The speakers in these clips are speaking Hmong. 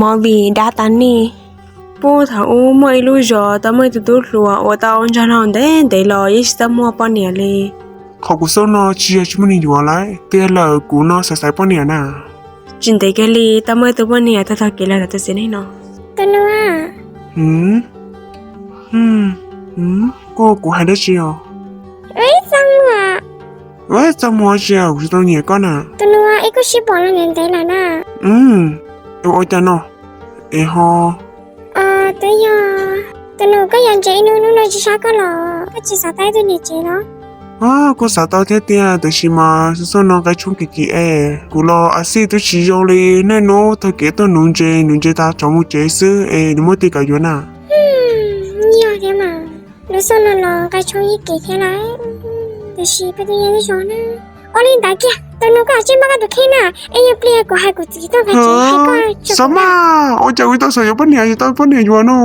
Movie dab tas nej. Puag thaum ub muaj ib lub zos tau muaj ib tug tub hluas uas tau nrog laus ntev ntev los yeej tsis tau muaj poj niam li. Qhov kuv xub no tsis yog tsis muaj neeg yuav lawm, tiag lawm kuv no xav xaiv poj niam na. Tsis ntev kiag li tau muaj ib tug poj niam tau taug kev los ntawm tus txiv neej no. Tus nus, koj, kuv hais dab tsi os? Txaj muag, txaj muag tsis, kuv tsis tau nyiam koj na. Tus nus, ib kuj sib pom los ntev ntev lawm na. Ua cas no? Es ho, twb yog, tus nus, koj yog ntse ib hnub hnub no tsis saib koj los koj tsis xav tau ib tug niam tsev los? Kuj xav tau thiab tiag, tiam sis mas xub xub no nqe tshoob kim kim es kuv los a xij twb tsis zoo li. Niaj hnub taug kev tuaj nuv ntses, nuv ntses tas tsov mus tsev xwb es nws muab tej kam yuav na. Yog thiab mas, lub xub no los nqe tshoob yeej kim thiab lawm, tiam sis peb twb yog ib zos na. Ua li ntawd kiag, tus nus, koj cia li npaj koj tus kheej na, es yog pliag kuv hais kuv txiv tuaj nqa tsev hais koj. Xav mas, ua cas kuv tau xav yuav poj niam es tau poj niam yuav no?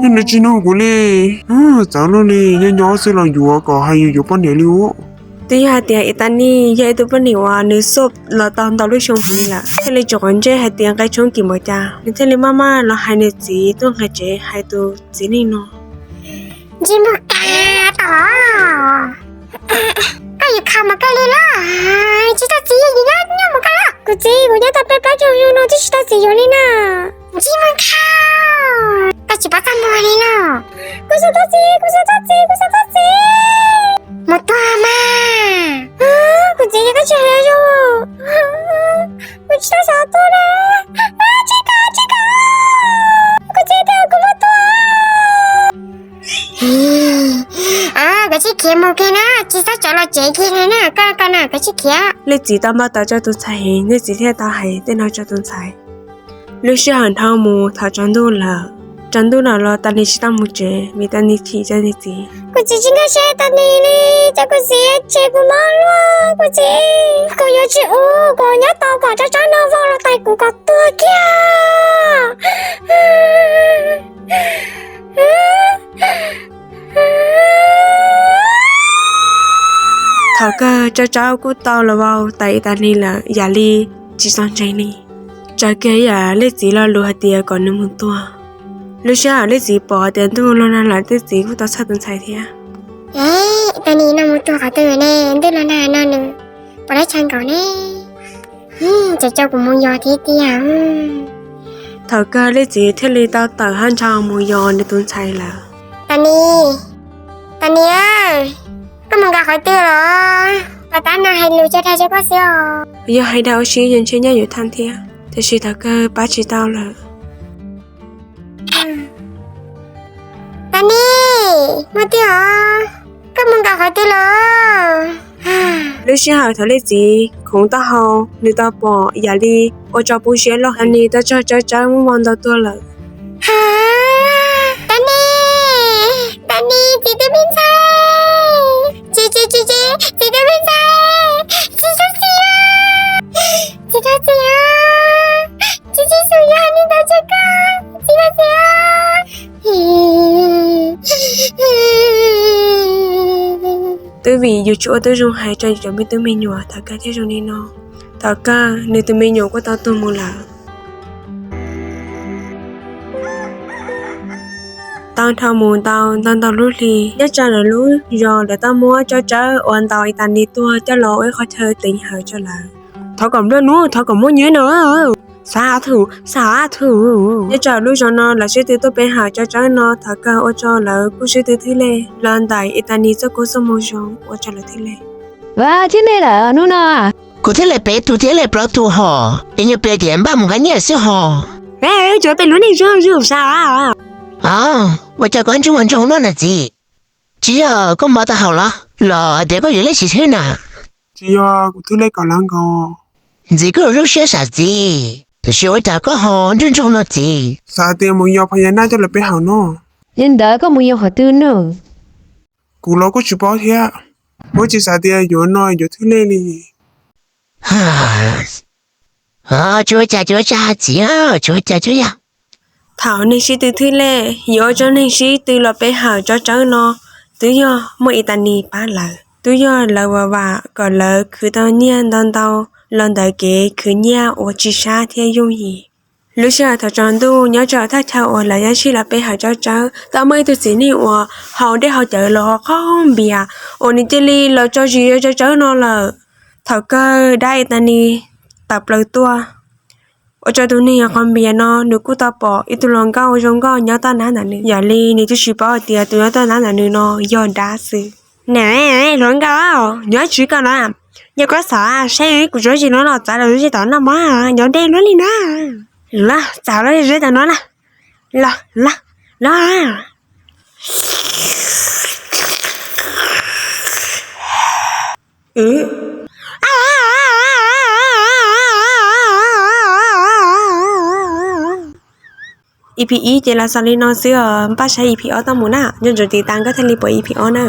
Yog nws tsis nug kuv li, txawv luaj li, nyob nyob xwb los yuav kom hais yus yuav poj niam li ub. Twb yog hais tias Itanis yog ib tug poj niam uas nws xuaj los tau ntau lub xyoo heev lawm, thiaj li tsis quav ntsej hais tias nqe tshoob kim npaum cas, nws thiaj li maj maj los hais nws txiv tuaj nqa tsev hais tus txiv neej no. Ntsej muag kav tom, koj yuav khav mus kawg li los? Tsis tau txiv yuav nyob mus kawg los? Kuv txiv, kuv nyob tau peb plaub caug xyoo no twb tsis tau txiv yuav li na. Ntsej muag khav, koj tsis paub txaj muag li los? Kuv xav tau txiv, kuv xav tau txiv, kuv xav tau txiv. Mus tuag mas. Kuv txiv, yog koj tsis hais zoo, kuv tsis tau xav tuag na. Tsis khav, tsis khav, kuv txiv tias kuv muab tuag. Koj cia li khiav mus kiag na, tsis txhob tso los tsev kiag na, koj na, koj cia li khiav. Leej txiv tau npau taws rau tus ntxhais heev, leej txiv thiaj tau hais tej no rau tus ntxhais. Lub sij hawm dhau mus thaum tsaus ntuj lawm, tsaus ntuj lawm los Itanis tsis tau mus tsev vim Itanis chim rau nws txiv. Kuv txiv tsis nkag siab Itanis li, cas kuv txiv tseg kuv mob luaj kuv txiv. Kuv yuav tsis ua, kuv nyob tau kom tsab tsawb no vau los tais kuv kom tuag kiag. Thaum kawg tsab tsawb kuj tau los vau tais Itanis lawm, yam li tsis txog ntseeg li. Tsaws kiag yam leej txiv lo lus hais tias kom nws mus tuag. Lub sij hawm leej txiv pom tias ntuj los nag lawm, leej txiv kuj tau txhawj tus ntxhais thiab. Itanis no mus tuag qhov twg ne? Ntuj los nag no nws puas laib tshav nkaus ne? Ces coj kuv mus yos thiab tiag. Thaum kawg leej txiv thiaj li tau tawm hab ntsho mus yos nws tus ntxhais lawm. Itanis, Itanis, koj mus nkaum qhov twg los? Pas tab no hais lus cog dag rau koj xwb os. Yog hais dag ua si yog ntshe nyaj yuav tham thiab, tiam sis thaum kawg pab tsis tau lawm. Itanis, mus twg os? Koj mus nkaum qhov twg los? Lub sij hawm thaum leej txiv khoov taub hau, nws tau pom yam li ua rau poob siab loj, Itanis tau raug tsawb tsawb muab vau ntaus tuag lawm. Itanis, Itanis, txiv tus me ntxhais, txiv, txiv, txiv, txiv tus me ntxhais, txiv txhob txim, txiv txhob txim, txiv tsis xum yuav hais li ntawd rau koj, txiv txhob txim. Twb vim yus tsis ua tib zoo hais rau yus cov me tub me nyuam, thaum kawg thiaj zoo li no. Thaum kawg nws tus me nyuam kuj tau tuag mus lawm. Tau dhau mus tau ntau ntau lub hli, nyob rau lawv lub zos lawv tau muab tsab tsawb uas ntaus Itanis tuag coj los ua ib qhov chaw teev hawm rau lawv. Thov kom nplua nuj, thov kom muaj nyiaj no. Xav thwm, xav thwm. Nyob rau lub zos no lawv sib tw tuaj pe hawm tsab tsawb no, thaum kawg ua rau lawv kuj sib tw thwj lej los ntaus Itanis txoj koob txoj moo zoo, ua rau lawv thwj lej. Ua, thwj lej lawm hnub no. Kuv thwj lej peb tug thiab lej plaub tug hos, es nyuag pliag ces npaj mus nqa nyiaj xwb hos. Cov peb lub neej zoo zoo xav. Ua cas koj ntsoog ua ntsoog no na txiv? Tsis yog koj npau taws hauv los, los hais tias koj yuav lej tsis thwj na? Tsis yog, kuv thwj lej kom lawv nkaus. Ntxiv koj lub siab sam txiv, tiam sis ua cas koj ho ntsoog ntsoog no txiv? Xav tias mus yos Phas Yas Naj coj lawv pe hawm no. Li ntawd koj mus yos qhov twg no? Kuv los kuj tsis paub thiab, kuv tsis xav tias yuav no yuav thwj lej li. Tsis ua cas, tsis ua cas txiv, tsis ua cas tsis ua cas. Thaum neeg sib tw thwj lej yuav ua rau neeg sib tw los pe hawm tsab tsawb no, twb yog muaj Itanis pab lawv, twb yog lawv vam vam kom lawv khwv tau nyiaj ntau ntau los ntawm kev khwv nyiaj uas tsis sab thiab yooj yim. Lub sij hawm thaum tsaus ntuj nyob rau thaj chaw uas lawv nyob sib lawv pe hawm tsawb tsawb, tau muaj ib tug txiv neej uas haus dej haus cawv los ho qaug npias uas nws cia li los tso zis tsawb tsawb no lawm. Thaum kawg dab Itanis tawm plaws tuaj, ua rau tus neeg qaug npias no nws kuj tau pom ib tug hluas nkauj zoo nkauj nyob tom nab ntawm nws. Yam li nws twb tsis paub hais tias tus nyob tom nab ntawm nws no yog dab xwb. Niam, hluas nkauj, nyob tsis koj na, yog koj xav saib kuv tso zis no los txav los zis tom no mas nyob deb luaj li na. Los txav los zis tom no na. Los, los, los. E P ib ces los xaus li no xwb os, pab saib E P ob tau mus na, nco ntsoov tiv tas koj thiaj li pom E P ob na.